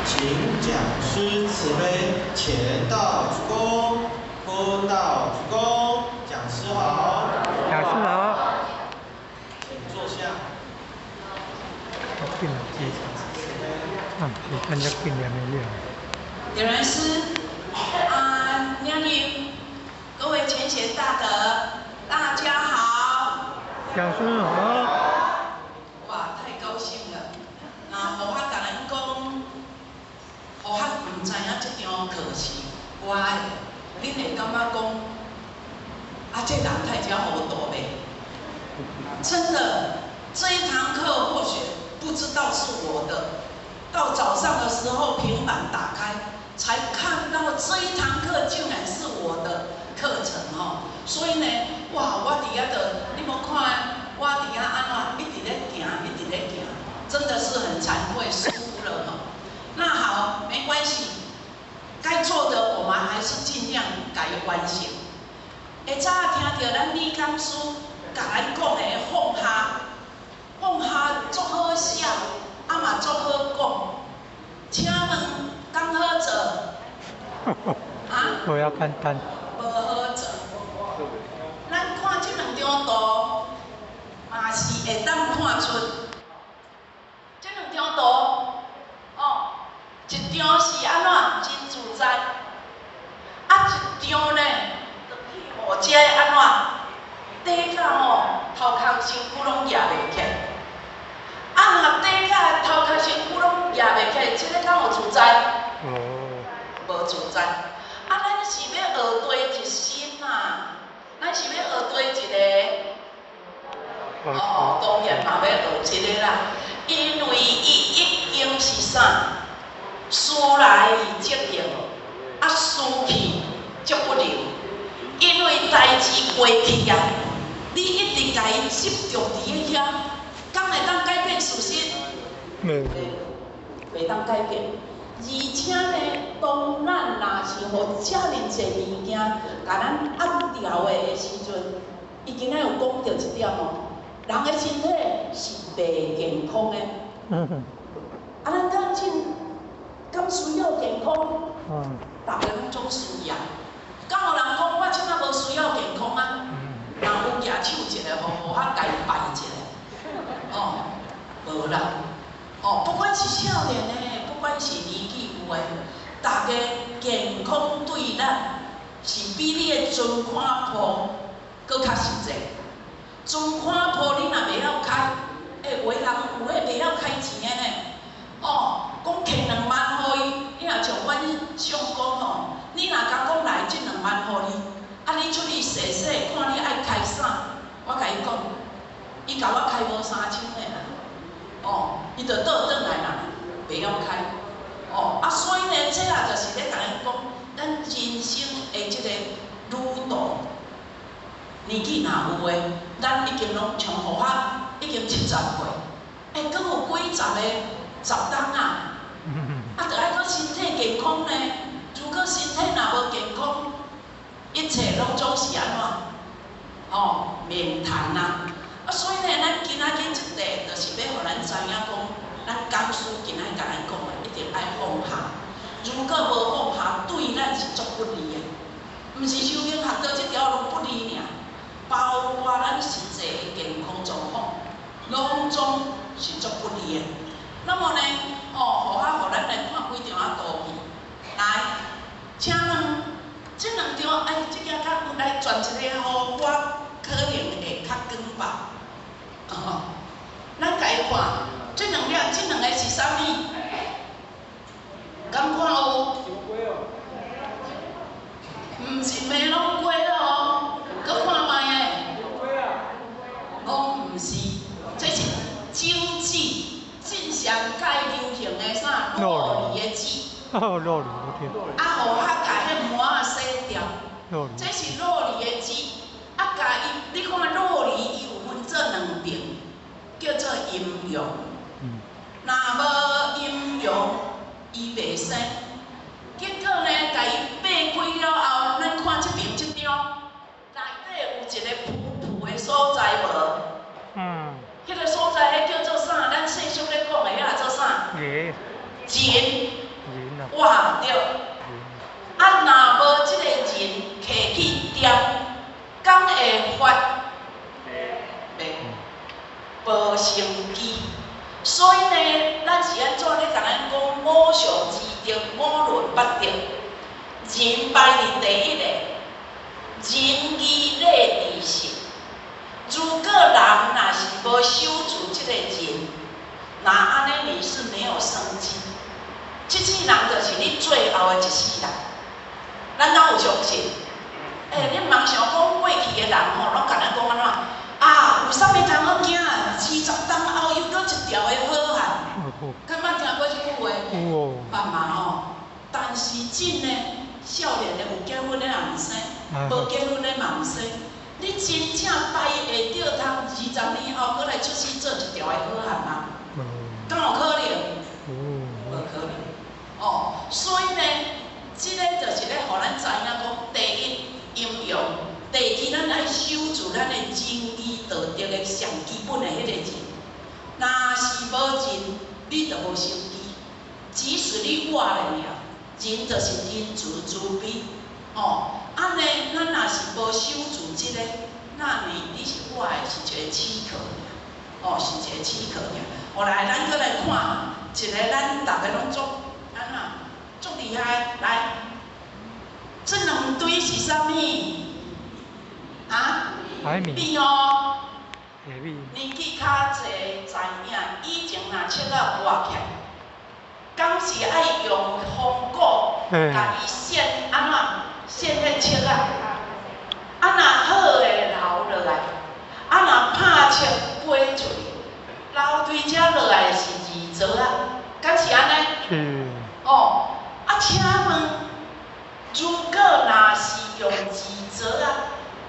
請講師慈悲前道鞠躬，後道鞠躬。講師好。講師好。請坐下。我緊來啊，時間足緊念的了。點燃師啊，娘娘，各位前賢大德，大家好。講師好。哇，太高興了！那護法共咱講，護法毋知影這場課是我的，恁會感覺講，啊，這人太遮糊塗袂？真的，這一堂課或許不知道是我的，到早上的時候平板打開，才看到這一堂課竟然是我的課程哦。所以呢，哇，我佇遐就，你無看我佇遐按怎，一直咧行，一直咧行，真的是很慚愧，疏忽了哈。那好，沒關係，該做的我們還是盡量共伊完成。下早聽著咱李講師共咱講的放下，放下足好寫，啊嘛足好講。請問敢好做？啊？無遐簡單。無好做。咱看這兩張圖，嘛是會當看出。這兩張圖，哦，一張是按怎真自在，啊一張呢，就去予這个按怎，底甲吼頭殼身軀攏舉袂起來。啊，若底甲頭殼身軀攏舉袂起來，這个敢有自在？哦。無自在。啊，咱是欲學佗一身啊？咱是欲學佗一个？哦，當然嘛欲學這個啦，因為伊已經是啥？事來則應，啊事去則不留。因為代誌過去啊，你一直共伊執著佇咧遐，敢會當改變事實？袂。袂當改變。而且呢，當咱若是予遮爾濟物件共咱壓牢的時陣，伊今仔有講著一點哦，人的身體是袂健康的。啊，咱敢真敢需要健康？逐个攏總需要。敢有人講我這擺無需要健康啊？若有舉手一下，予護法共伊拜一下。哦，無啦。哦，不管是少年的，不管是年紀有的，逐家健康對咱是比你的存款簿閣較實際。存款簿你若袂曉開，欸，有的人有的袂曉開錢的呢。哦，講摕2萬予伊，你若像阮相公吼，你若共講來這兩萬予你，啊你出去踅踅，看你愛開啥，我共伊講，伊共我開無衫穿的啦。哦，伊就倒轉來啦，袂曉開。哦，啊，所以呢，這也就是咧共咱講，咱人生的這個旅途，年紀若有的，咱已經攏像護法已經70歲，欸，閣有幾十个十冬啊，啊，著愛閣身體健康呢。如果身體若無健康，一切攏總是按怎？哦，免談啊！啊，所以呢，咱今仔日這塊，就是欲予咱知影講，咱講師今仔共咱講的，一定愛放下。如果無放下，對咱是足不利的。毋是修行學到這條路不利爾，包括咱實際的健康狀況，攏總是足不利的。那麼呢，哦，護法予咱來看幾張仔圖片，來，請問這兩張，哎，這個較來轉一個予我可能會較光吧。哦，咱共伊看，這兩粒，這兩個是啥物？敢看有？毋是麥攏粿哦，閣看覓的？攏毋是，這是種子，這上蓋流行的啥？酪梨的籽。哦，酪梨，我聽。啊，予較共彼膜仔洗掉。這是酪梨的籽，啊，共伊，你看酪梨伊有分做兩爿，叫做陰陽。若無陰陽，伊袂生。結果呢，共伊擘開了後，咱看這邊這張，內底有一個浮浮的所在無？彼個所在彼叫做啥？咱世俗咧講的彼個做啥？芽。蘚。哇，對。啊，若無這個仁提去點，敢會發？袂，無生機。所以呢，咱是按怎咧？共咱講五常之德，五倫八德，仁排佇第一个，仁義禮智信。如果人若是無守住這個仁，那按呢你是沒有生機。這世人就是你最後的一世人。咱敢有相信？欸，你毋通想講過去的人吼，攏共咱講按怎？啊，有啥物通好驚？20冬後又閣一條的好漢。敢捌聽過這句話？有。捌嘛吼？但是真的，少年的有結婚的也毋生，無結婚的嘛毋生。你真正排會著通20年後閣來出世做一條的好漢嗎？敢有可能？無可能。哦，所以呢，這个就是咧，予咱知影講，第一陰陽，第二咱愛守住咱的仁義道德的上基本的彼個仁。若是無仁，你就無生機。即使你活咧爾，仁就是仁慈慈悲。哦，按呢，咱若是無守住這个，那你是活的是一个死殼爾，哦，是一個死殼爾。後來咱閣來看一個，咱逐个攏足按怎足厲害，來，這兩堆是啥物？啊？米哦。米。年紀較濟知影，以前若粟仔割起來，敢是愛用風鼓共伊扇按怎？扇彼粟仔，啊若好的留落來，啊若拍粟飛出去，流對遮落來是二槽仔，敢是按呢？是。哦，啊，請問，如果若是用二槽仔，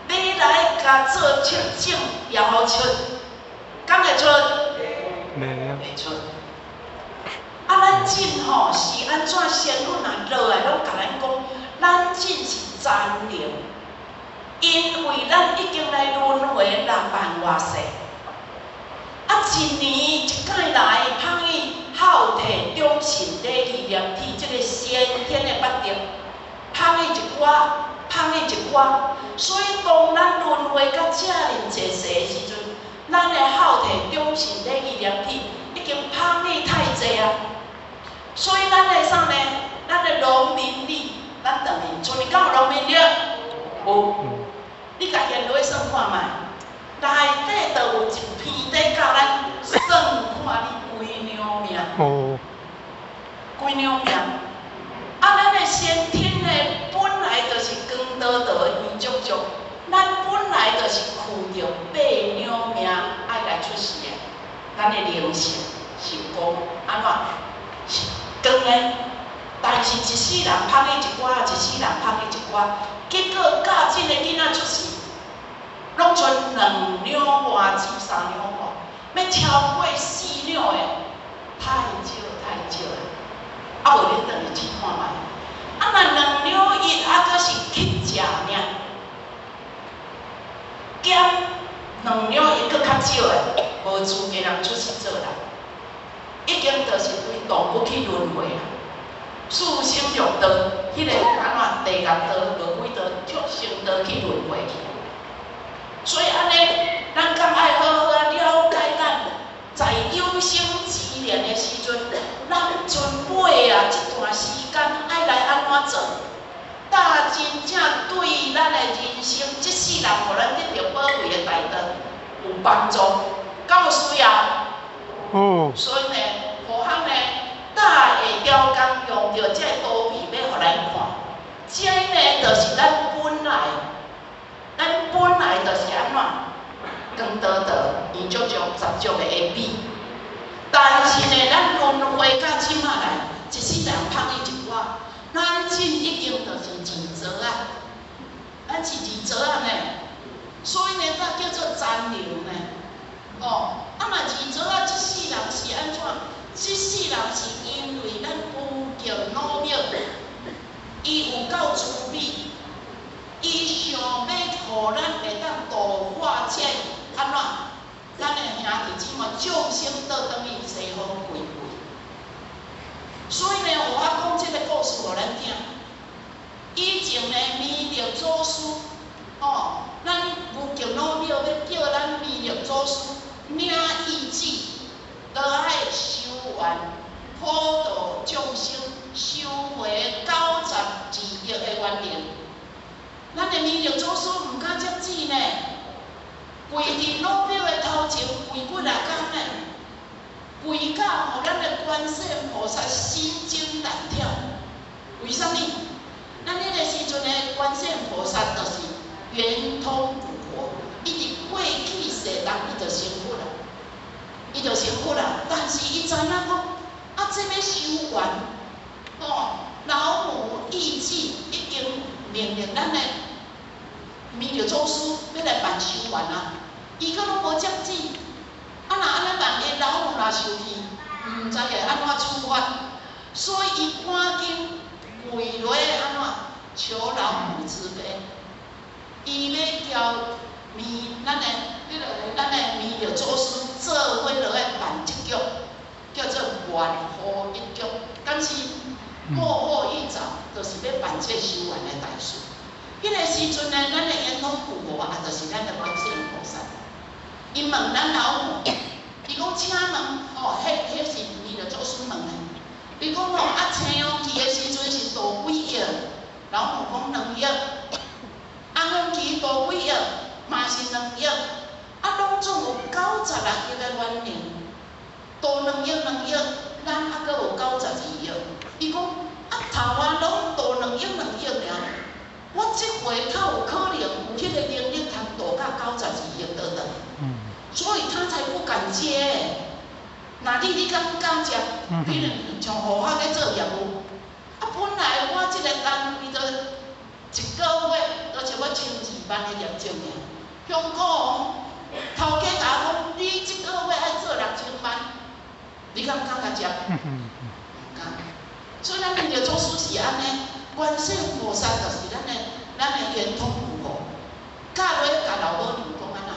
你來共做粟種也好出，敢會出？袂出。啊，咱種吼是按怎仙女若落來攏共咱講，咱種是殘靈，因為咱已經來輪迴6萬外世，啊，一年一擺來，芳去孝悌忠信禮義廉恥，這个先天的八德，芳去一寡，芳去一寡，所以當咱輪迴到遮爾濟世的時陣，咱的孝悌忠信禮義廉恥已經芳去太濟啊！所以咱的啥呢？咱的農民曆，咱轉去，厝裡敢有農民曆？無。你共現落去算看覓，內底就有一篇咧教咱算看你幾兩命。幾兩命。啊，咱的先天的本來就是光道道圓足足，咱本來就是負著8兩命愛來出世的，咱的靈性是光按怎？是光的，但是一世人芳去一寡，一世人芳去一寡，結果教這个囡仔出世，攏賰2兩外至3兩外，欲超過4兩的，太少太少啦。啊，無恁轉去試看覓。啊，若2兩1，啊，閣是乞食爾，減2兩1閣較少的，無資格人出世做人，已經就是對動物去輪迴啊。四生六道，彼个按怎地獄道、餓鬼道、畜生道去輪迴去。所以按呢，咱敢愛好好仔了解咱在有生之年的時陣，咱陣尾啊，這段時間愛來按怎做？才真正對咱的人生，這世人，予咱得著寶貴的大道有幫助，敢有需要？有。所以呢，何項呢，大會雕工用著這個圖片欲予咱看，這呢就是咱本來，咱本來就是按怎？光道道、圓足足、十足的下比。但是呢，咱輪迴到這馬來，一世人芳去一寡，咱真已經就是二槽仔，咱是二槽仔呢，所以呢，才叫做殘靈呢。哦，啊若二槽仔，這世人是按怎？這世人是因為咱不夠努力，伊有夠慈悲，伊想欲予咱會當度化這按怎？咱的兄弟姊妹眾生倒轉去西方歸位。所以呢，有法講廟欲叫咱彌勒祖師領懿旨，落來修願普度眾生，收回92億的冤靈。咱的彌勒祖師毋敢接旨呢，跪佇老廟的頭前跪幾若工呢，跪到予咱的觀世音菩薩心驚膽跳。為啥物？咱彼个時陣的觀世音菩薩就是圓通古佛，伊佇過去世人伊就成佛啦，伊就成佛啦。但是伊知影講，啊，這欲修願，吼，老母懿旨已經命令咱的彌勒祖師欲來辦修願啊，伊閣攏無接旨，啊，若按呢萬一老母若生氣，毋知會按怎處罰，所以伊趕緊跪落按怎求老母慈悲，伊欲交彌咱的彼个咱的彌勒祖師做伙落來辦這局，叫做萬福一局，敢是幕後一早，就是欲辦這修願的大事。彼个時陣呢，咱的圓通古佛啊，就是咱的觀世音菩薩。伊問咱老母，伊講請問，吼，彼是彌勒祖師問的。伊講吼，啊，青陽期的時陣是度幾億？老母講2億。紅陽期度幾億？嘛是2億。啊，攏總有96億的冤靈，度2億2億，咱猶閣有92億。伊講啊，頭仔攏度2億2億爾。我這回較有可能有彼個能力通度到92億倒轉，所以他才不敢接。若你敢敢接？比如像戶口咧做業務，啊，本來我這個單位就一個月都差不多12萬的業績爾。香港頭家共我講，你這個月愛做6000萬，你敢敢共接？毋敢。所以咱彌勒祖師是按呢，觀世音菩薩就是咱的圓通古佛，教落共老母娘講按怎？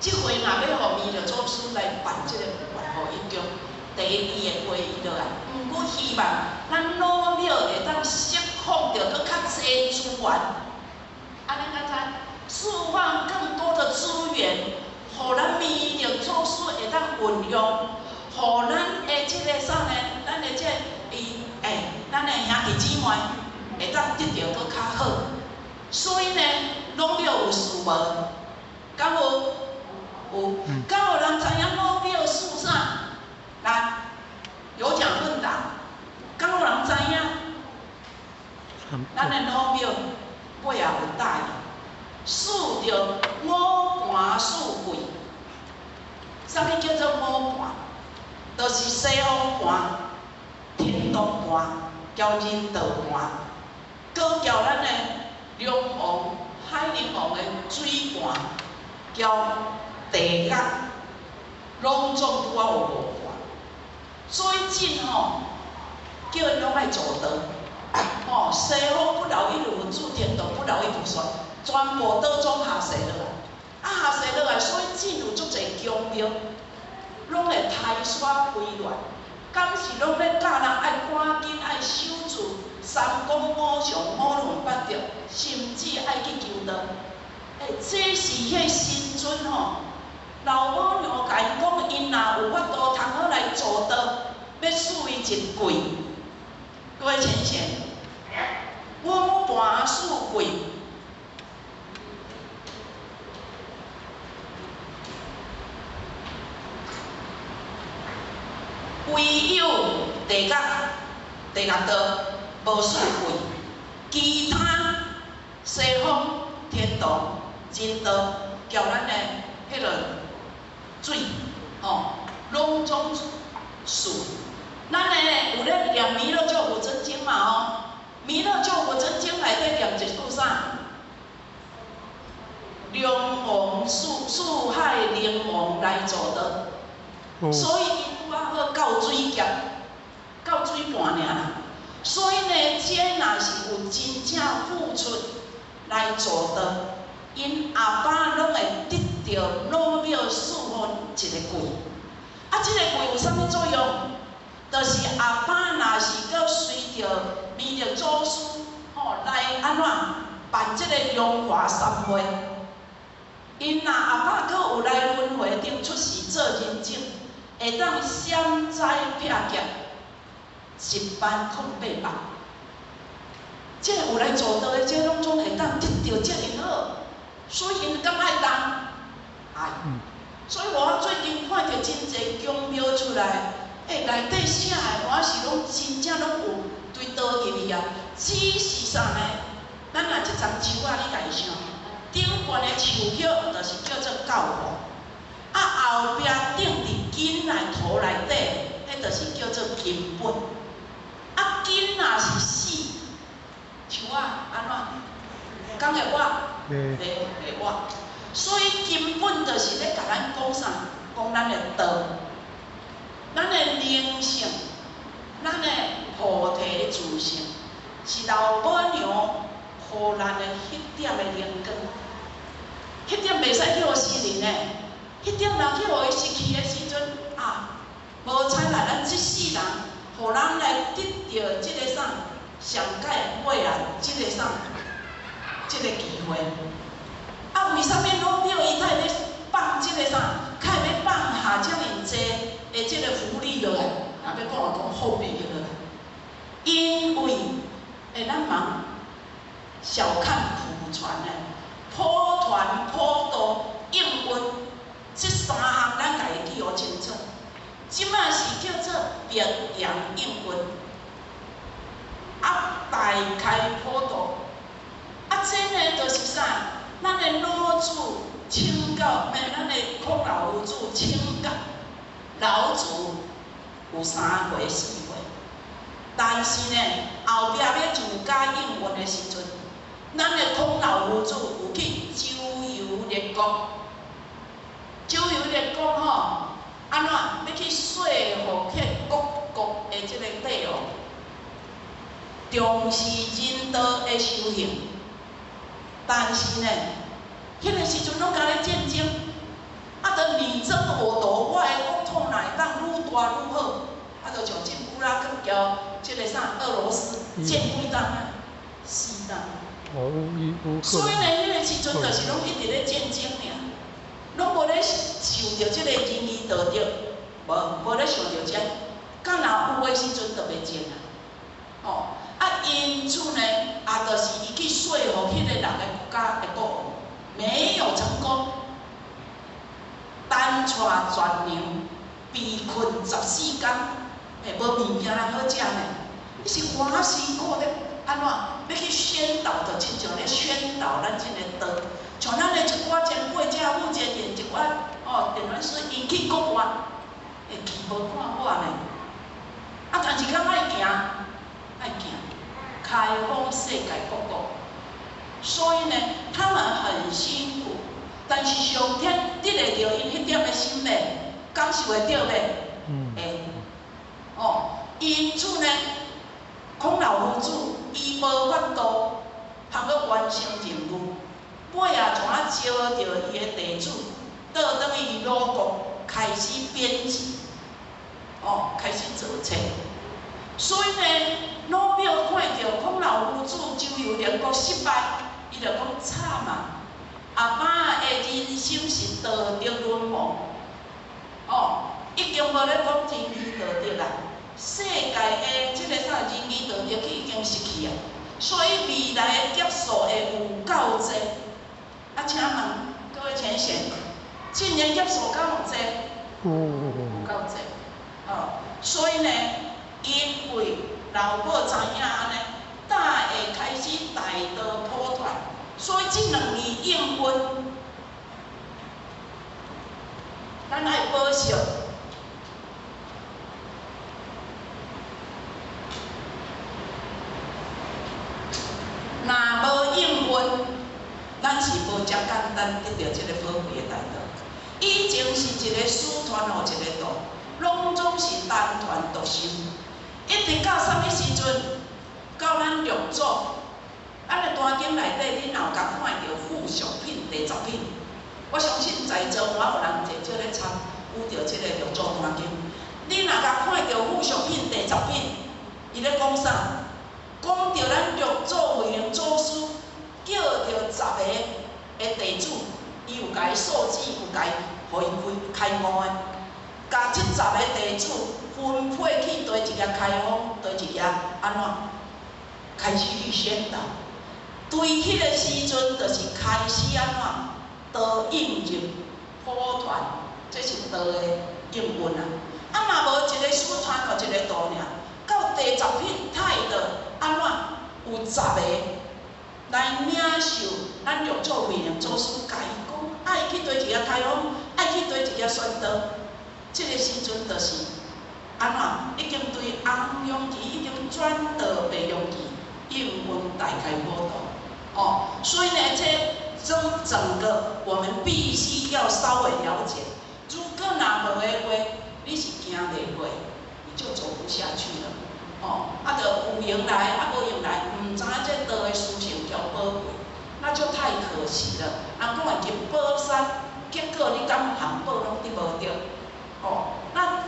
這回若欲予彌勒祖師來辦這個萬福一局，第一伊會批伊落來，毋過希望咱老廟會當釋放著閣較濟資源，按呢敢知？釋放更多的資源，予咱彌勒祖師會當運用，予咱的這个啥呢？咱的這个伊咱的兄弟姊妹會當得著閣較好。所以呢，老廟有事無？敢有？有。敢有人知影老廟事啥？來，有獎問答。敢有人知影？咱的老廟背後有大意，賜著五盤四季。啥物叫做五盤？就是西方盤、天道盤、交人道盤，閣交咱的龍王、海寧王的水盤，交地獄，攏總拄仔有五盤。所以真吼，叫𪜶攏愛做道，吼，西方不老一如諸天道不老一菩薩，全部倒總下世落來，啊下世落來，所以真有足濟宮廟，攏會苔沙歸亂，敢是攏咧教人愛趕緊愛守住三綱五常五倫八德，甚至愛去求道。這是彼神尊吼，老母娘共𪜶講，𪜶若有法度通好來做道，欲賜伊一櫃。各位淺顯，五盤四季，唯有地獄、地獄道無賜櫃，其他西方天道、人道，交咱的彼个水，吼，攏總賜。咱的有咧念彌勒救苦真經嘛吼，彌勒救苦真經內底念一句啥？龍王四海龍王來助道，所以𪜶拄仔好到水劫，到水盤爾啦。所以呢，這若是有真正付出來助道，𪜶阿爸攏會得著老廟賜予一个櫃。啊，這个櫃有啥物作用？就是阿爸若是閣隨著彌勒祖師吼來按怎辦這个龍華三會， 𪜶若後擺閣有來輪迴中出世做人種，會當閃災撇劫100,008萬。這個有來做道的，這攏總會當得著遮爾好，所以𪜶敢愛動？愛。所以我最近看著真濟宮廟出來，內底寫的我是攏真正攏有對道入去啊。只是啥呢？咱若一叢樹仔，你家己想，頂懸的樹葉就是叫做教法，啊後壁釘佇根內土內底，彼就是叫做根本。啊根若是死，樹仔按怎？敢會活？袂袂活。所以根本就是咧共咱講啥？講咱的道，咱的靈性，咱的菩提自性，是老母娘予咱的彼點的靈光，彼點袂使去予失靈的，彼點若去予伊失去的時陣啊，無彩啦！咱這世人，予咱來得著這个啥上蓋尾啊，這个啥這個機會。啊，為啥物老廟伊才會咧放這個啥？較會欲放下遮爾濟的這個福利落來？若欲講就講福利落來，因為咱茫小看普傳的，普傳、普渡、應運，這三項咱共伊記予清楚。這擺是叫做白陽應運，啊大開普渡，啊這呢就是啥？咱的老子請教，咩？咱的孔老夫子請教老子有三回四回，但是呢，後壁欲自家應運的時陣，咱的孔老夫子有去周遊列國，周遊列國吼，按怎？欲去說服彼各國的這個帝王，重視人道的修行。但是呢，彼個時陣攏共咧戰爭，啊，著你爭我奪，我的國土若會當愈大愈好，啊，著像這久啦去交這個啥俄羅斯戰幾冬啊，4冬。所以呢，彼個時陣就是攏一直咧戰爭爾，攏無咧受著這個仁義道德，無咧想著這，敢若有的時陣就袂戰啊，吼。啊，因此呢，也就是伊去說服彼個人的國家的國王，沒有成功，單帶全娘被困14工，無物件通好食呢。伊是偌辛苦咧，按怎欲去宣導，就親像咧宣導咱這個道，像咱的一寡前輩者、負責人一寡哦，電源師𪜶去國外，去無看我呢。啊，但是較愛行，愛行。開放世界各國，所以呢，他們很辛苦，但是上天得會著𪜶彼點的心未？感受會著未？會。哦，因此呢，孔老夫子伊無法度通閣完成任務，尾仔怎啊招著伊的弟子，倒轉去魯國開始編輯，哦，開始做冊。所以呢，老廟看著孔老夫子周遊列國失敗，伊就講慘啊！阿爸的人生是道德淪亡，哦，已經無咧講仁義道德啦。世界的這個啥仁義道德已經失去啊，所以未來的劫數會有夠濟。啊，請問各位淺顯，今年劫數敢有濟？有夠濟。哦，所以呢，因為老母知影按呢，才會開始大道普傳，所以這兩字應運，咱愛保守。若無應運，咱是無遮簡單得著這個寶貴的大道。以前是一個師傳予一個徒，攏總是單傳獨修，一直到啥物時陣？到咱六祖，咱的大經內底，恁若有共看著附屬品第十品，我相信在座我有人濟少咧參與著這個六祖壇經。你若共看著附屬品第十品，伊咧講啥？講著咱六祖慧能祖師叫著十個的弟子，伊有共共伊授记，有共伊予伊开开悟的，共這十个弟子分配去佗一个開封，佗一个按怎開始去宣導。對彼个時陣，就是開始按怎導引入普傳，這是道的應運啊。啊，若無一個師傳予一個徒爾，到第十品太的按怎有十个來領受咱六祖慧能祖師共伊講，愛去佗一个開封，愛去佗一个宣道。這個時陣就是按怎已經對紅陽期已經轉到白陽期，應運大開普度。哦，所以呢，這整整個我們必須要稍微了解。如果若無的話，你是行袂過，你就走不下去了。哦，啊，就有閒來，啊無閒來，毋知影這道的事情較寶貴，那就太可惜了。人講會去寶山，結果你敢項寶攏得無著。哦，那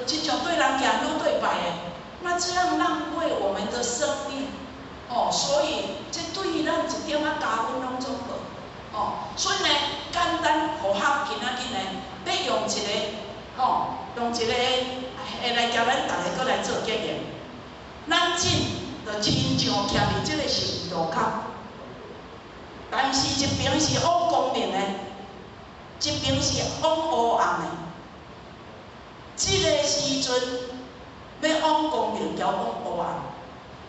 親像對人行好對拜的，那這樣浪費我們的生命。哦，所以這對咱一點仔加分攏總無。哦，所以呢，簡單學學今仔日呢，欲用一個，吼，用一個會來共咱逐个閣來做檢驗。咱進就親像徛佇這個十字路口，但是一邊是往光明的，一邊是往黑暗的。這個時陣欲往光明，抑往黑暗，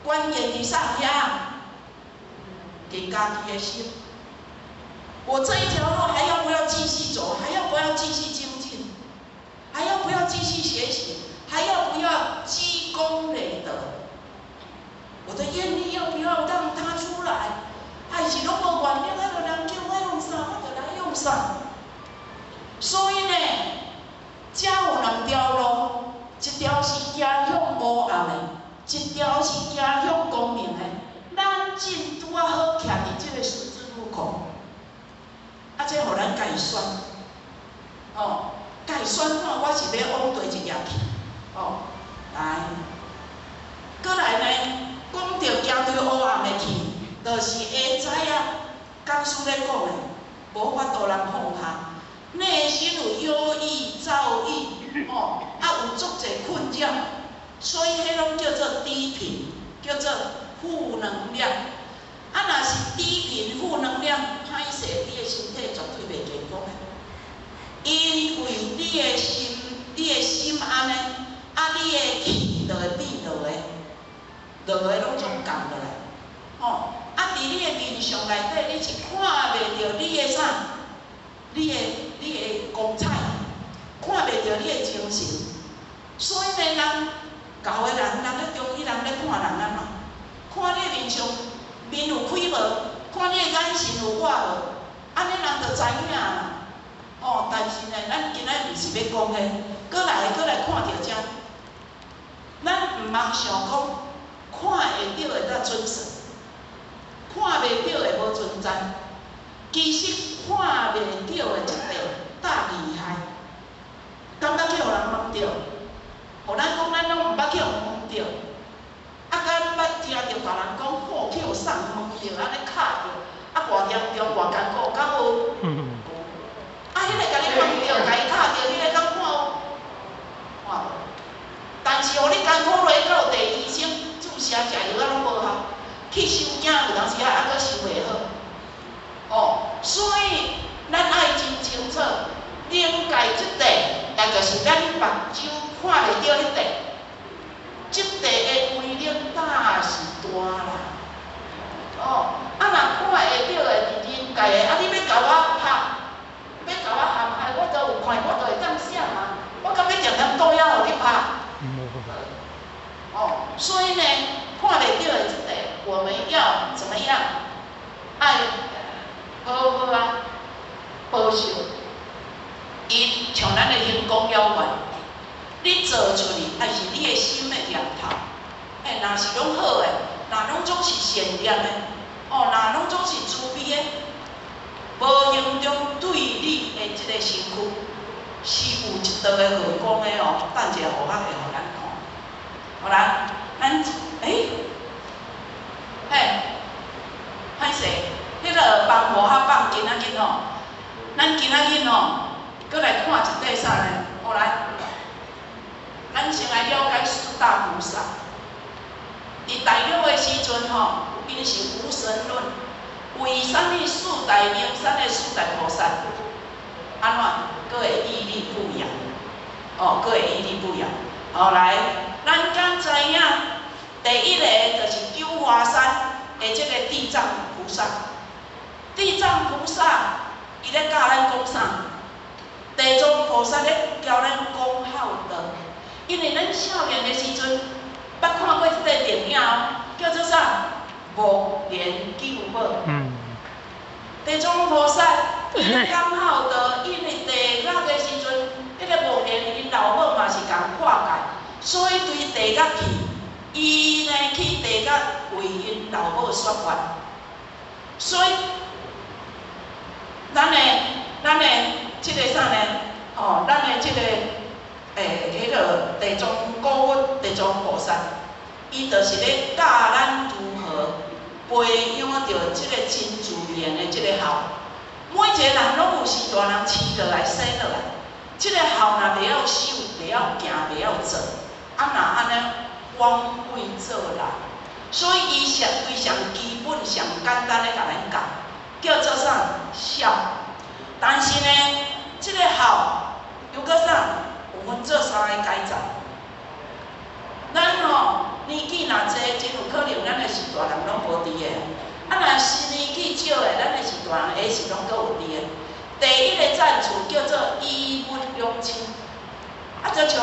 關鍵佇啥遐？佇家己的心。我這一條路還要不要繼續走？還要不要繼續精進？還要不要繼續學習？還要不要積功累德？我的願力要不要讓它出來？還是攏無願力？彼個人叫我用啥，我就來用啥。所以呢，這有兩條路，一條是行向黑暗的，一條是行向光明的。咱正拄仔好徛佇這個十字路口，啊，這予咱家己選，哦，家己選看我是欲往佗一个去，哦，來，閣來呢，講著行對黑暗的去，就是會知影，講師咧講的，無法度人放下，內心有憂鬱、躁鬱，哦，啊有足濟困擾，所以彼攏叫做低頻，叫做負能量。啊，若是低頻負能量，歹勢，你的身體絕對袂健康的，因為你的心，你的心按呢，啊，你的氣就會變落的，落的攏總降落來，吼，啊，佇你的面相內底，你是看袂著你的啥？你的光彩，看袂著你的精神。所以呢，人舊的人，人咧中醫人咧看人按怎？看你的面相，面有開無？看你的眼神有活無？按呢人就知影啦。哦，但是呢，咱今仔毋是欲講彼，閣來看著遮，咱毋通想講看會著的才準算，看袂著的無存在。其實看袂著的這塊才厲害，敢捌去予人問著？予咱講，咱攏毋捌去予問著。啊，敢捌聽著別人講，吼，去予啥問著，按呢敲著，啊，偌嚴重，偌艱苦，敢有？啊，彼个共你問著，共伊敲著，彼个敢看有？看無。但是予你艱苦落去，到地醫生注射食藥啊，攏無效，去收驚有當時啊，猶閣收袂好。哦，所以咱愛真清楚，靈界這塊，也就是咱目睭看袂著彼塊，這塊的威力才是大啦。哦，啊，若看會著的佇人界的，啊，你欲共我拍，欲共我陷害，我都有看，我都會當閃啊。我敢欲定定倒遐予你拍？哦，所以呢，看袂著的這塊，我們要怎麼樣？愛好好啊，保守。伊像咱的行功了願，你做出去，愛是你的心的念頭。欸，若是攏好的，若攏總是善念的，哦，若攏總是慈悲的，無形中對你的這個身軀是有一道的和光的哦。等一下，互我會予咱看。好啦，咱欸，嘿，歹勢，彼個放互較放緊仔緊吼。咱今仔日吼，閣來看一塊啥呢？好來，咱先來了解四大菩薩。佇大陸的時陣吼，𪜶是無神論，為啥物四大名山的四大菩薩，按怎閣會屹立不搖？哦，閣會屹立不搖。好來，咱敢知影？第一个就是九華山的這個地藏菩薩。地藏菩薩，伊咧教咱講啥？地藏菩薩咧教咱講孝道。因為咱少年的時陣，捌看過一塊電影哦，叫做啥？目連救母。地藏菩薩伊咧講孝道，因為地獄的時陣，彼個目連𪜶老母嘛是共破戒，所以對地獄去，伊呢去地獄為𪜶老母說法。所以，咱的這個啥呢？吼，咱的這個彼個地藏古佛、地藏菩薩，伊就是咧教咱如何培養著這個真自然的這個孝。每一個人攏有是大人飼落來、生落來，這個孝若袂曉守、袂曉行、袂曉做，啊若按呢枉費做人。所以伊上非常基本、上簡單的共咱教，叫做啥？孝。但是呢，這個孝又閣啥？有分做三個階層。咱吼年紀若濟，真有可能咱的是大人攏無佇的。啊，若是年紀少的，咱的是大人，下是攏閣有佇的。第一个層次叫做以物養親，啊，就像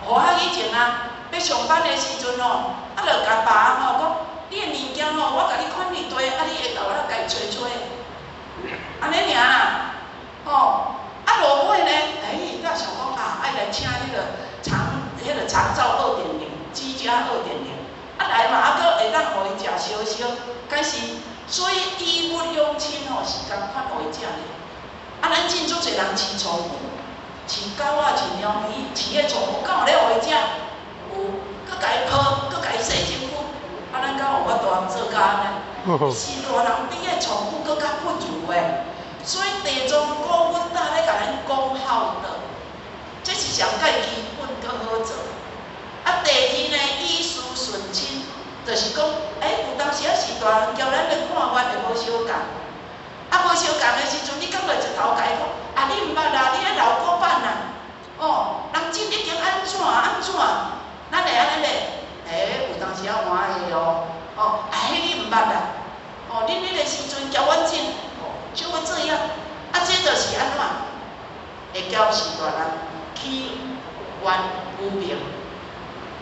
予仔以前啊，欲上班的時陣吼，啊，就共爸吼講，你的物件吼，我共你款佇地，啊，你下晝仔共伊揣揣，按呢爾啦，吼，啊，落尾呢，欸，才想講啊，愛來請彼個長照2.0，居家2.0，啊來嘛，啊閣會當予伊食燒燒，開始，所以以物養親吼是仝款予伊食的。啊，咱真足濟人飼寵物，飼狗仔、飼貓咪、飼彼寵物，敢有咧予伊食？有，閣共伊抱，閣共伊洗身軀，啊，咱敢有法度做甲按呢？是大人比彼寵物閣較不如的。所以地藏古佛早咧共咱講孝道，這是上蓋基本閣好做。啊，第二呢，以事順親，就是講，欸，有當時仔是大人交咱的看法會無相仝。啊，無相仝的時陣，你感覺一頭共伊講，啊，你毋捌啦，你彼老古板啦，哦，人真已經按怎按怎，咱會按呢咧？欸，有當時仔歡喜哦，哦，啊，彼你毋捌啦，哦，恁彼個時陣交阮種，哦，就會這樣。啊，這就是按怎？會交是大人起怨有病，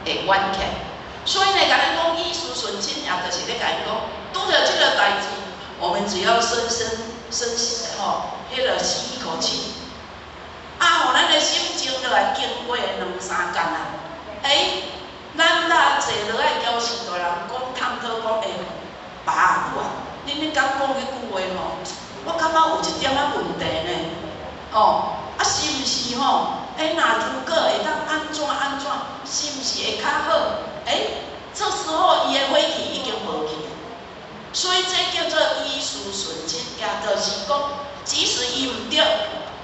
會怨起來。所以呢，共咱講以事順親，也就是咧共𪜶講，拄著這個代誌，我們只要深深深吸吼，彼個吸一口氣，啊，予咱的心靜落來，經過兩三工啊，欸，咱若坐落來交是大人講探討講，欸，爸母啊，恁彼工講彼句話吼，我感覺有一點仔問題呢，吼，啊是毋是吼？欸，若如果會當按怎按怎，是毋是會較好？欸，這時候伊的火氣已經無去，所以這叫做以事順親，也就是講，即使伊毋對，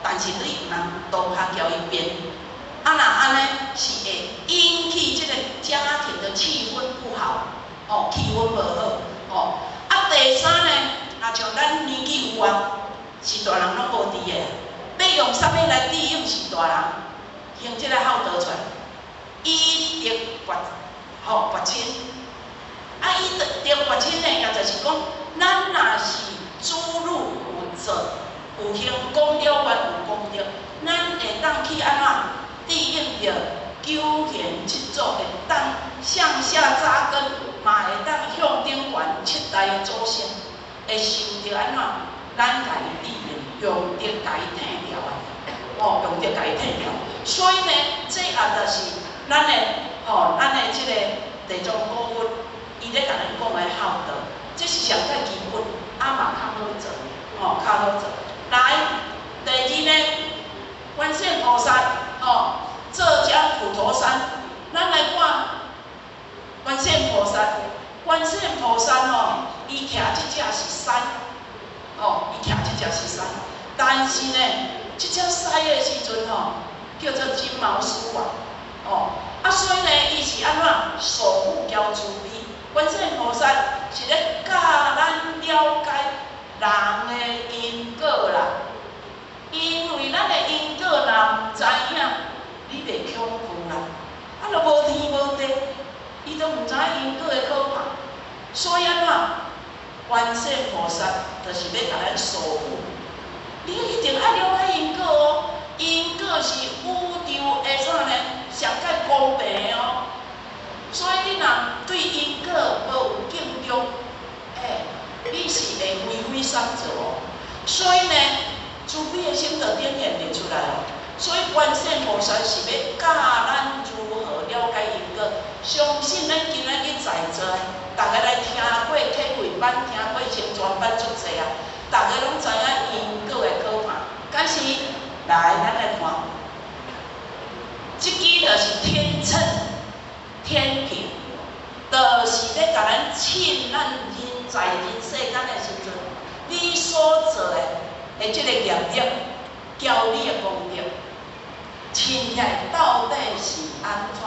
但是你毋通當下共伊辯。啊，若按呢是會引起這個家庭的氣氛不好，哦，氣氛無好，哦。啊，第三呢，若像咱年紀有啊，是大人攏無佇的，欲用啥物來對應是大人，用這個孝道出來，以德報，吼報親。啊，以德報親呢，也就是講，咱若是子女有做，有行講了願有功德，咱會當去按怎對應著九賢七祖，會當向下扎根，嘛會當向頂懸七代的祖先，會受著按怎，咱共伊對應，用德共伊退掉啊，哦，用德共伊退掉。所以呢，這也就是咱的吼，咱的這個地藏古佛，伊咧共咱講的孝道，這是上蓋基本，啊嘛較好做，吼，較好做。來，第二呢，觀世菩薩，吼，浙江普陀山，咱來看觀世菩薩，觀世菩薩吼，伊徛這隻是山，吼，伊徛這隻是山。但是呢，這隻獅的時陣吼，叫做金毛獅王，哦，啊，所以呢，伊是按怎守護交慈悲，觀世音菩薩是咧教咱了解人的因果啦。因為咱的因果若毋知影，你袂恐懼啦。啊，若無天無地，伊都毋知因果的可怕。所以按怎？觀世音菩薩就是欲共咱守護。你一定愛了解因果哦，因果是宇宙的啥呢？上蓋公平的哦。所以你若對因果無有敬重，欸，你是會為非作歹哦。所以呢，慈悲的心就展現佇出來哦。所以觀世音菩薩是欲教咱如何了解因果。相信咱今仔日在座，逐家來聽過體會班，聽過成全班足濟啊，逐家攏知影因果的可怕。但是來，咱來看，這支就是天秤、天平，就是咧共咱稱咱人在人世間的時陣，你所做的這個業力，交你的功德，稱起來到底是按怎？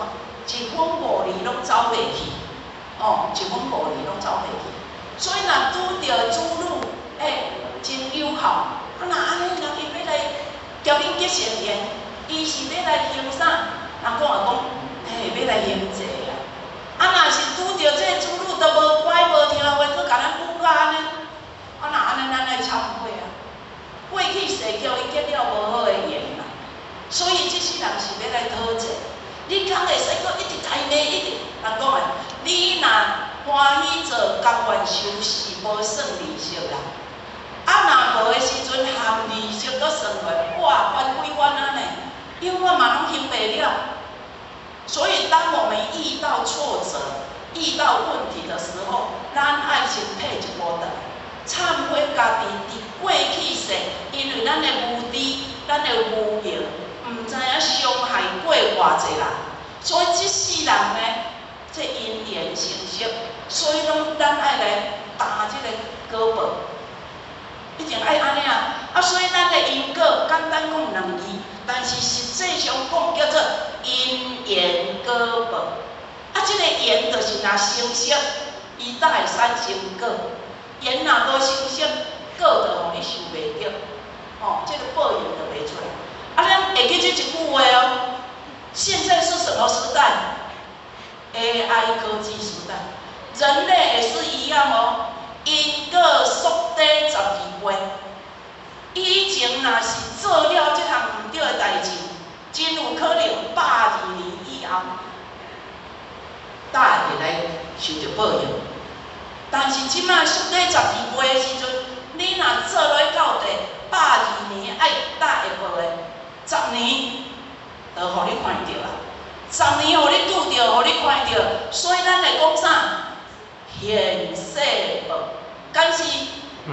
一分五厘攏走袂去，哦，一分五厘攏走袂去。所以若拄著子女，欸，真友好。啊，若按呢，人伊欲來共恁結善緣，伊是欲來行啥？人講就講，嘿，欲來行財啊。啊，若是拄著這個子女都無乖無聽話，閣共咱忤甲按呢，啊，若按呢，咱愛懺悔啊。過去世叫伊結了無好的緣啦，所以這世人是欲來討債。你敢會使閣一直共伊罵，一直人講的，你若歡喜做，甘願受是無算利息啦。啊，若無的時陣含利息閣算落，哇，還幾萬啊呢？永遠嘛攏還袂了。所以，當我們遇到挫折、遇到問題的時候，咱愛先退一步轉來，懺悔家己佇過去世，因為咱的無知、咱的無明，毋知影傷害過偌濟人，所以這世人呢，這因緣成熟，所以攏咱愛來擔這個果報，一定愛按呢啊！啊，所以咱的因果簡單講兩字，但是實際上講叫做因緣果報。啊，這個緣就是若成熟，伊才會產生果；緣若無成熟，果就予你受袂著，吼，這個報應就袂出來。啊，咱會記這一句話哦。現在是什麼時代？AI 科技時代，人類也是一樣哦。因果速底12倍。以前若是做了這項毋對的代誌，真有可能120年以後，才會來受著報應。但是這擺速底十二倍的時陣，你若做落去到底百二年愛才會報的，10年就予你看著啊！十年予你拄著，予你看著，所以咱會講啥？現世報，敢是？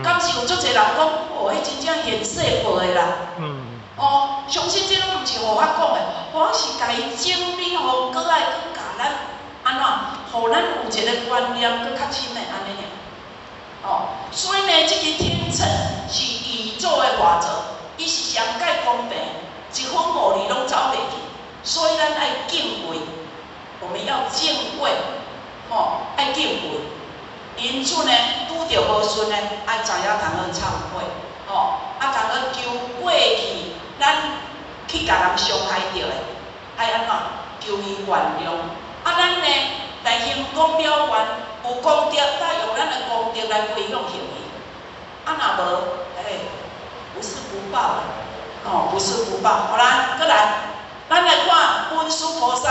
敢是有足濟人講，哦，彼真正現世報的啦。哦，相信這攏毋是予我講的，我是共伊整理好，閣愛閣教咱按怎，予咱有一個觀念閣較深的按呢爾。哦，所以呢，這個天秤是宇宙的法則，伊是上蓋公平，一分五厘攏走袂去。所以咱愛敬畏，我們要敬畏，吼，愛敬畏。因此呢，拄著無順呢，愛知影通好懺悔，吼，啊，通好求過去，咱去共人傷害著的，愛按怎？求伊原諒。啊，咱呢來行功了願，有功德，才用咱的功德來回向予伊。啊，若無，欸，不是不報，哦，不是不報。好來，閣來，咱來看文殊菩薩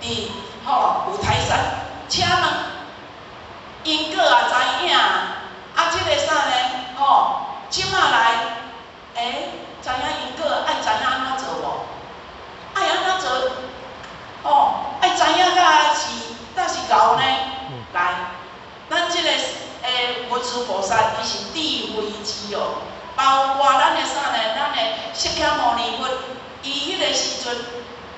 佇吼五台山，請問因果也知影，啊，這個啥呢？吼，這馬來，欸，知影因果愛知影按怎做無？愛按怎做？哦，愛知影甲是，才是𠢕呢？來，咱這個文殊菩薩，伊是智慧之哦，包括咱的啥呢？咱的釋迦牟尼佛，伊彼個時陣，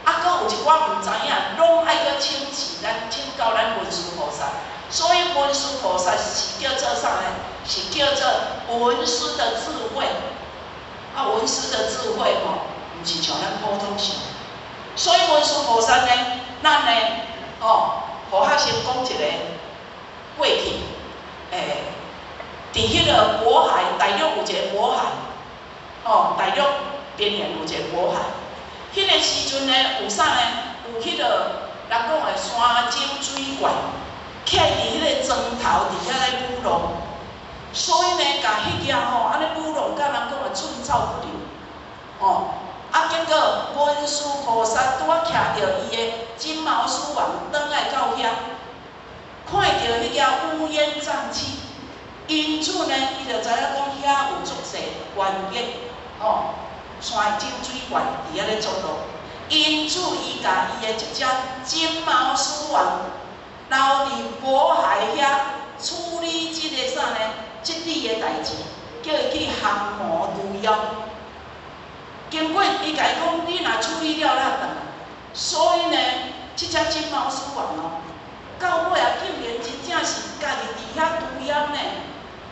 啊，閣有一寡毋知影，攏愛閣請示咱，請教咱文殊菩薩。所以文殊菩薩是叫做啥呢？是叫做文殊的智慧。啊，聞思的智慧吼，毋是像咱普通想。所以文殊菩薩呢，咱呢，吼，予學生講一個過去，佇彼個渤海，大陸有一個渤海，吼，大陸邊緣有一個渤海。彼個時陣呢，有啥呢？有彼個人講的山精水怪，徛佇彼個磚頭佇遐咧舞弄，所以呢，共彼件吼，按呢舞弄甲人講的寸草不留，吼。啊，結果文殊菩薩拄仔徛著伊的金毛獅王轉來到遐，看著彼件烏煙瘴氣，因此呢，伊就知影講遐有足濟冤結，吼，山精水怪佇遐咧作亂。因此，伊共伊的這隻金毛獅王留佇渤海遐處理這个啥呢？這啲的代誌，叫伊去降魔除妖。經過伊共伊講，你若處理了，咱轉來。所以呢，這隻金毛獅王哦，到尾啊，竟然真正是家己佇遐除妖呢。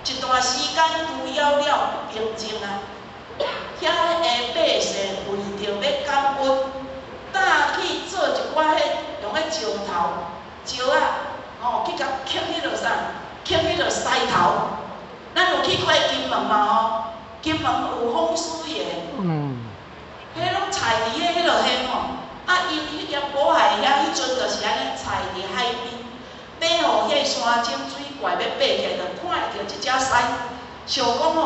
一段時間除妖了，平靜啊。遐的百姓為著欲感恩，早去做一寡彼用彼石頭、石仔，吼，去共刻彼落啥？刻彼落獅頭。咱有去過金門嘛吼？金門有風獅爺。彼攏採佇彼彼落現吼，啊，𪜶彼間渤海遐，彼陣就是按呢採佇海邊，欲予彼山精水怪欲爬起來，就看著這隻獅，想講吼，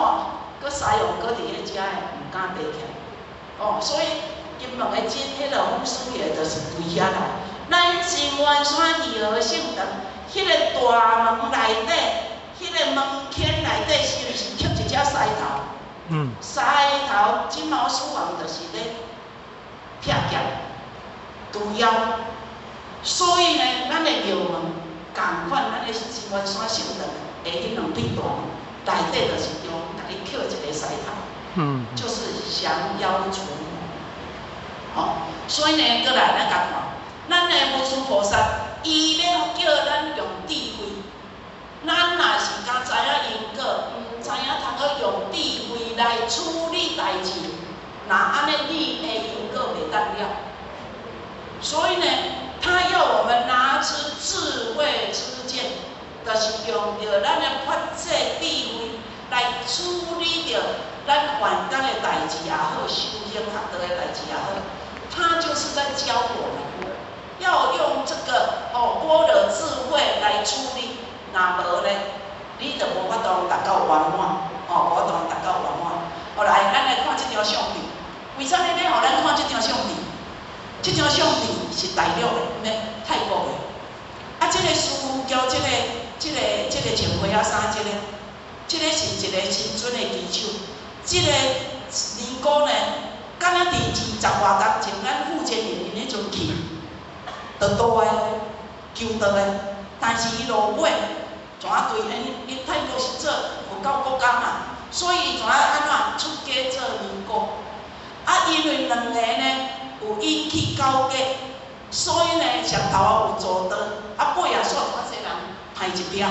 閣獅王閣佇彼遮的，毋敢爬起來。哦，所以金門的真彼落風獅爺就是對遐來。咱清源山義和聖堂，彼个大門內底，彼个門龛內底，是毋是刻一隻獅頭？獅頭金毛獅王就是咧劈劍除妖，所以呢，咱的廟門仝款，咱的清源山聖堂的彼兩對大門內底就是中共你刻一个獅頭，就是降妖除魔。吼，所以呢，閣來咱共看，咱的文殊菩薩，伊欲叫咱用智慧，咱若是敢知影因果，毋知影通閣用智慧來處理代誌，若按呢你的因果袂當了。所以呢，他要我們拿出智慧之劍，就是用著咱的法界智慧來處理著咱凡間的代誌也好，修行學道的代誌也好，他就是在教我們，要用這個哦般若智慧來處理，若無呢，你就無法度達到圓滿，哦，無法度達到圓滿。後來，咱來看這張相片，為啥物欲予咱看這張相片？這張相片是大陸的，毋是泰國的。啊，這個師父交這個穿花仔衫，這個是一個新尊的旗手。這個尼姑呢，敢若佇20外冬前，咱傅堅營𪜶彼陣去，就倒的求道的，但是伊落尾怎啊對𪜶？𪜶泰國是做佛教國家嘛，所以伊怎啊按怎出家做尼姑。啊，因為兩个呢有引起糾結，所以呢上頭仔有做刀，啊尾仔煞遮濟人歹一撇，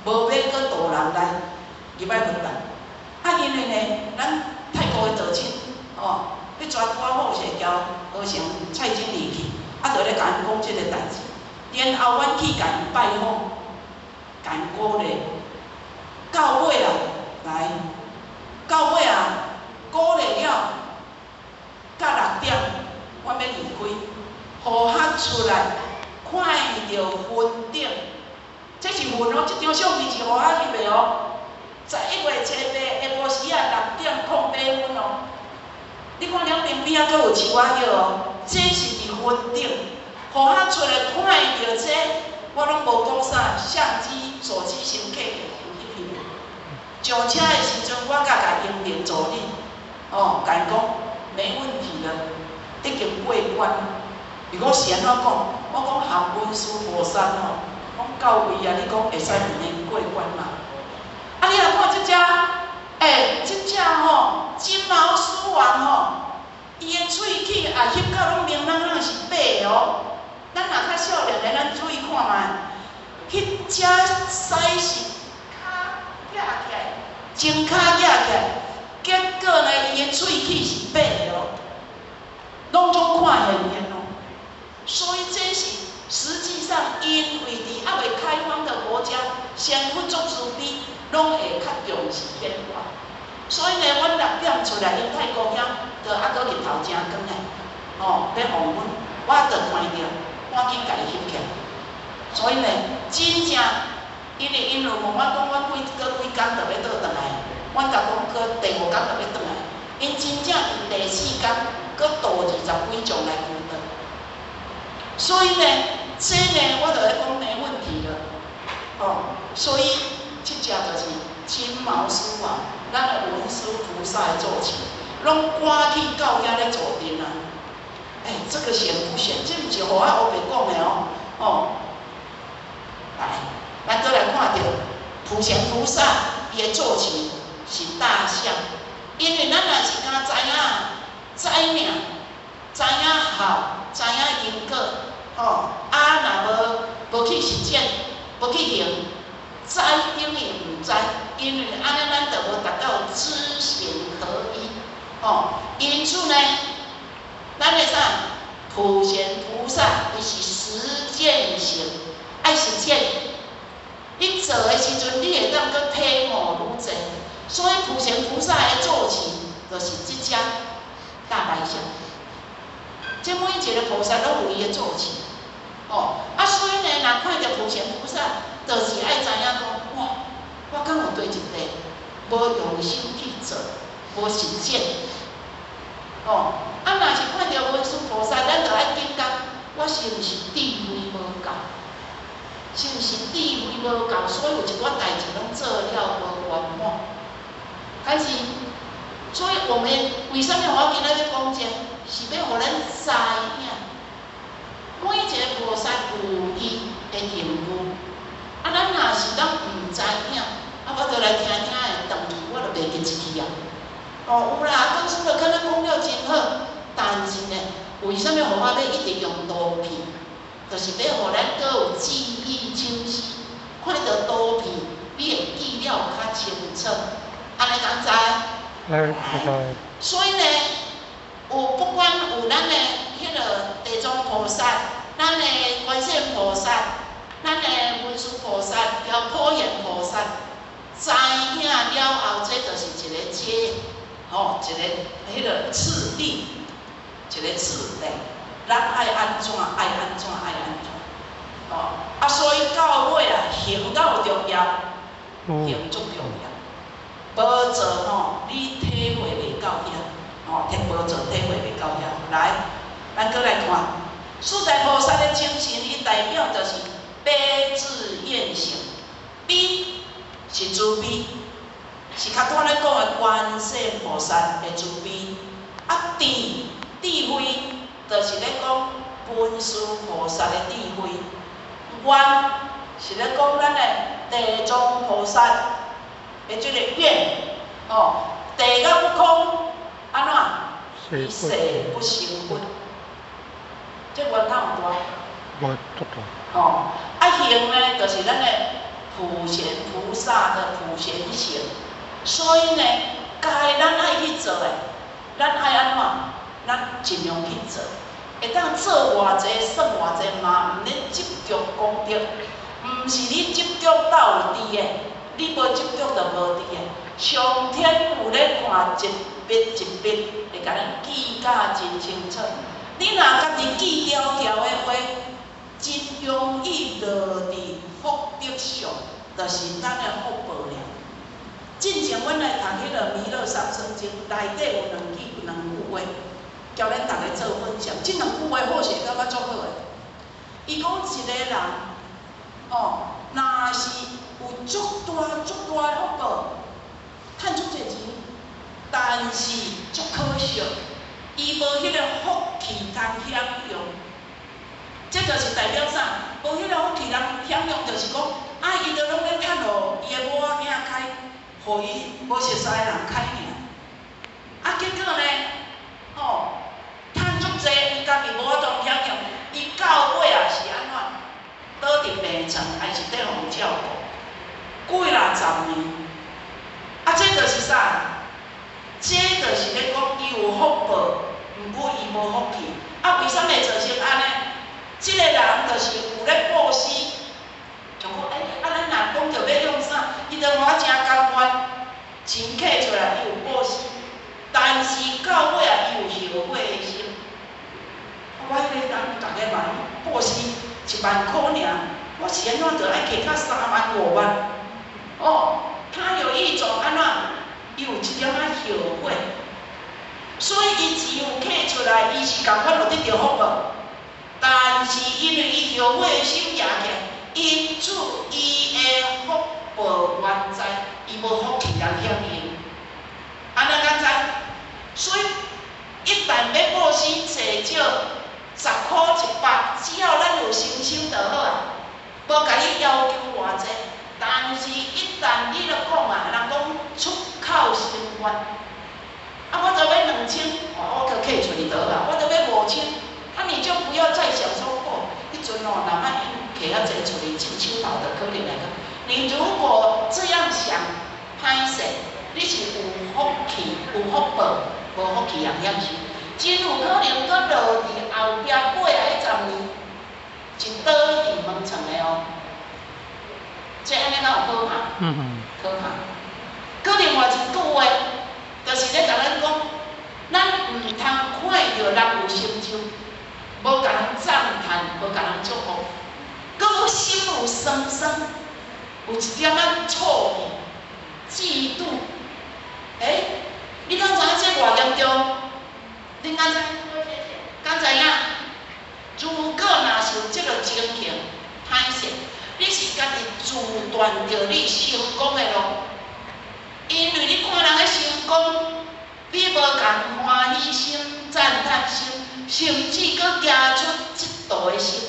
無欲閣渡人來入來佛壇。啊，因為呢，咱泰國的道親，吼，彼陣拄仔好勢交和尚蔡經理去，啊，就咧共𪜶講這个代誌。然後阮去共𪜶拜訪，共𪜶鼓勵，到尾啊，來，到尾啊，鼓勵了，到6點，阮欲離開，雨絳出來，看著雲頂，這是雲哦，這張相片是雨絳翕的哦。11月初八下晡時仔6點08分哦，你看兩邊邊仔閣有樹仔葉哦，這是佇雲頂，雨絳出來看著這，我攏無講啥，相機、手機先揢著先去翕。上車的時陣，我閣共英明助理，哦，共𪜶講沒問題了，已經過關。伊講是按怎講？我講含文殊菩薩吼，講到位啊，你講會使佇呢過關嘛？啊！你若看這隻，這隻吼金毛獅王吼，伊的喙齒也翕到攏明朗朗是白的哦。咱若較少年的，咱注意看覓，彼隻獅是跤舉起來，前跤舉起來，結果呢，伊的喙齒是白的哦，攏總看現現哦。所以這是實際上，因為佇猶未開放的國家，仙佛足慈悲，攏會較重視顯化。所以呢，阮6點出來，𪜶泰國遐，就猶閣日頭誠光的，吼，欲黃昏，我就看著，趕緊共伊翕起來。所以呢，真正，因為𪜶有問我講，我幾閣幾工就欲倒轉來，阮共講閣第五工就欲轉來，𪜶真正佇第四工閣渡20幾種來求道。所以呢，這呢，我就咧講沒問題了，吼，所以這隻就是金毛獅王，咱的文殊菩薩的坐騎，攏趕去到遐咧坐陣啊。欸，這個顯不顯？這毋是予我烏白講的哦，吼。來，咱閣來看著普賢菩薩伊的坐騎是大象，因為咱若是敢知影知影，知影好，知影因果，吼，啊，若無去實踐，無去行，知等於毋知，因為按呢咱就無達到知行合一，吼。因此呢，咱的啥？普賢菩薩伊是實踐型，愛實踐。你做的時陣，你會當閣體悟愈濟。所以普賢菩薩的坐騎就是這隻大白象。這每一個菩薩攏有伊的坐騎，吼啊，所以呢，若看著普賢菩薩，就是愛知影講，哇，我敢有對一塊，無用心去做，無實踐，吼啊，若是看著文殊菩薩，咱就愛警覺，我是毋是智慧無夠？是毋是智慧無夠？所以有一寡代誌攏做了無圓滿。但是，所以我們為啥物我今仔日講這？是欲予咱知影，每一個菩薩有伊的行具。啊，咱若是攏毋知影，啊，我就來聽聽會轉去，我就袂記一去啊。哦，有啦，講師就敢若講了真好，但是呢，為啥物予我欲一直用圖片？就是欲予咱閣有記憶清晰，看著圖片，你會記了較清楚。按呢敢知？來，所以呢，有不管有咱的彼個地藏菩薩，咱的觀世音菩薩，咱的文殊菩薩，了普賢菩薩，知影了後，這就是一個階，吼，一個彼個次第，一個次第，咱愛按怎，愛按怎，愛按怎，吼，啊，所以到尾啊，行敢有重要？行足重要。無做吼，你體會袂到遐，吼，無做體會袂到遐。來，咱閣來看，四大菩薩的精神，伊代表就是悲智願行，悲是慈悲，是較拄仔咧講的觀世音菩薩的慈悲。啊，智智慧，就是咧講文殊菩薩的智慧。願是咧講咱的地藏菩薩的這個願，吼，地甲不空，按怎？伊誓不成佛。這願敢有大？無足大。吼，啊行呢，就是咱的普賢菩薩的普賢行。所以呢，該咱愛去做的，咱愛按怎？咱盡量去做。會當做偌濟算偌濟嘛，毋免執著功德，毋是你執著到有佇的，你無執著就無佇的。上天有咧看一筆一筆，會共咱記甲真清楚。你若家己記牢牢的話，真容易落佇福德上，就是咱的福報爾。進前阮來讀彼個《彌勒上生經》，內底有兩句話，交咱逐家做分享。這兩句話好勢感覺足好的。伊講一個人，吼，若是有足大足大的福報，趁足濟錢，但是足可惜，伊無彼個福氣通享用。這就是代表啥？無彼個福氣通享用，就是講，啊，伊都攏咧趁予伊的某仔囝開，予伊無熟似的人開爾。啊，結果呢，吼，趁足濟，伊家己無法度享用，伊到尾啊是按怎？倒佇病床，還是咧予人照顧，幾若十年。啊，這就是啥？這家嘛攏布施1萬箍爾，我是按怎就愛摕到3萬5萬？哦，他有一種按怎，伊有一點仔後悔，所以伊錢有摕出來，伊是仝款有得著福報，但是因為伊後悔的心舉起來，因此伊的福報原在，伊無福氣通享用。按呢敢知？所以一旦欲布施濟少10箍100，只要咱有誠心就好啊，無共你要求偌濟。但是，一旦你著講啊，人講出口成願，啊，我就欲2000，我閣摕出去就好啊，我就欲5000，啊，你就不要再想說，哦，彼陣哦，若莫摕遐濟出去，盡手頭就可能來講。你如果這樣想，歹勢，你是有福氣、有福報，無福氣也享受，真有可能閣落佇後壁過來彼10年，是倒佇門床的哦。這按呢敢有可怕？可怕。閣另外一句話，就是咧共咱講，咱毋通看著人有成就，無共人讚歎，無共人祝福，閣心有酸酸，有一點仔醋意、嫉妒。欸，你敢知影這偌嚴重？恁敢知？敢知影？如果若是有這个情形，歹勢，你是家己自斷著你成功的路，因為你看人咧成功，你無共歡喜心、讚歎心，甚至閣加出嫉妒的心。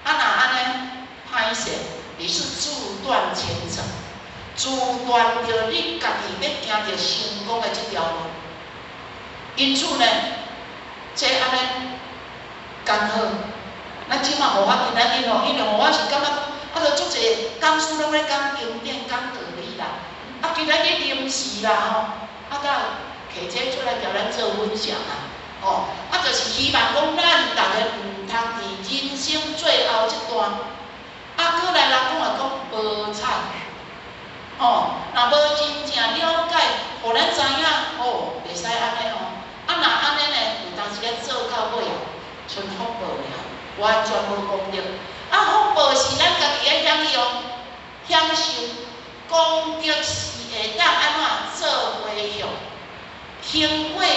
啊，若按呢，歹勢，你是自斷前程，自斷著你家己欲行著成功的這條路。因此呢，這按呢，剛好。咱這馬無法今仔日吼，因為吼我是感覺講，啊，著足濟講師攏咧講經典、講道理啦。啊，今仔日臨時啦吼，啊，才提這出來共咱做分享啊，吼，啊，就是希望講咱逐个毋通佇人生最後這段，啊，閣來人講來講無彩，吼，若無真正了解，予咱知影，哦，袂使按呢吼，啊，若按呢呢，有當時咧做到尾啊，賰福報爾。完全無功德，啊，福報是咱家己愛享用、享受，功德是會當按怎做回向，行過。